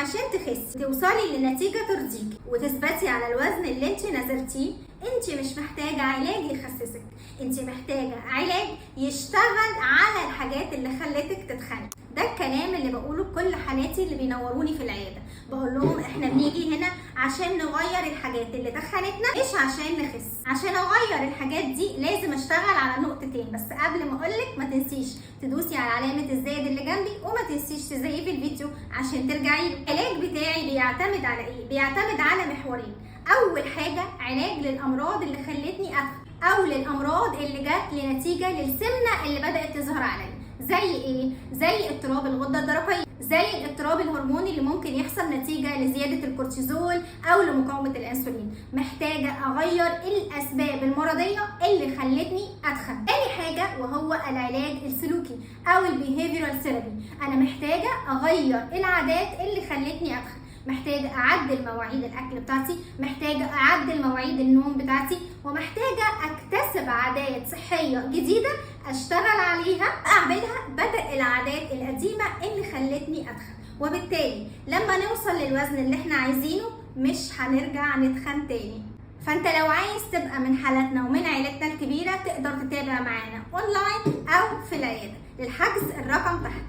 عشان تخسي توصلي لنتيجة ترضيكي وتثبتي على الوزن اللي انت نزلتيه، انت مش محتاجة علاج يخسسك، انت محتاجة علاج يشتغل على الحاجات اللي خلتك تتخني. ده الكلام اللي بقوله لكل حالاتي اللي بينوروني في العيادة، بقول لهم احنا بنيجي هنا عشان نغير الحاجات اللي تخنتنا مش عشان نخس. عشان اغير الحاجات دي لازم اشتغل على نقطتين. بس قبل ما اقولك ما تنسيش تدوسي على علامة الزائد اللي جنبي، وما تنسيش تزيفي الفيديو عشان ترجعي له. العلاج بتاعي بيعتمد على ايه؟ بيعتمد على محورين. اول حاجة علاج للامراض اللي خلتني اتخن، او للامراض اللي جت لنتيجة للسمنة اللي بدأت تظهر عليا. زي ايه؟ زي اضطراب الغدة الدرقية، زي الاضطراب الهرموني اللي ممكن يحصل نتيجة لزيادة الكورتيزول او لمقاومة الانسولين. محتاجة اغير الاسباب المرضية اللي خلتني اتخن. تاني حاجة وهو العلاج السلوكي او ال behavioral therapy. انا محتاجة اغير العادات اللي خلتني اتخن، محتاجة أعدل مواعيد الأكل بتاعتي، محتاجة أعدل مواعيد النوم بتاعتي، ومحتاجة أكتسب عادات صحية جديدة أشتغل عليها أعملها بدل العادات القديمة اللي خلتني أتخن. وبالتالي لما نوصل للوزن اللي احنا عايزينه مش هنرجع نتخن تاني. فانت لو عايز تبقى من حالاتنا ومن عيلتنا الكبيرة تقدر تتابع معانا اونلاين او في العيادة. للحجز الرقم تحت.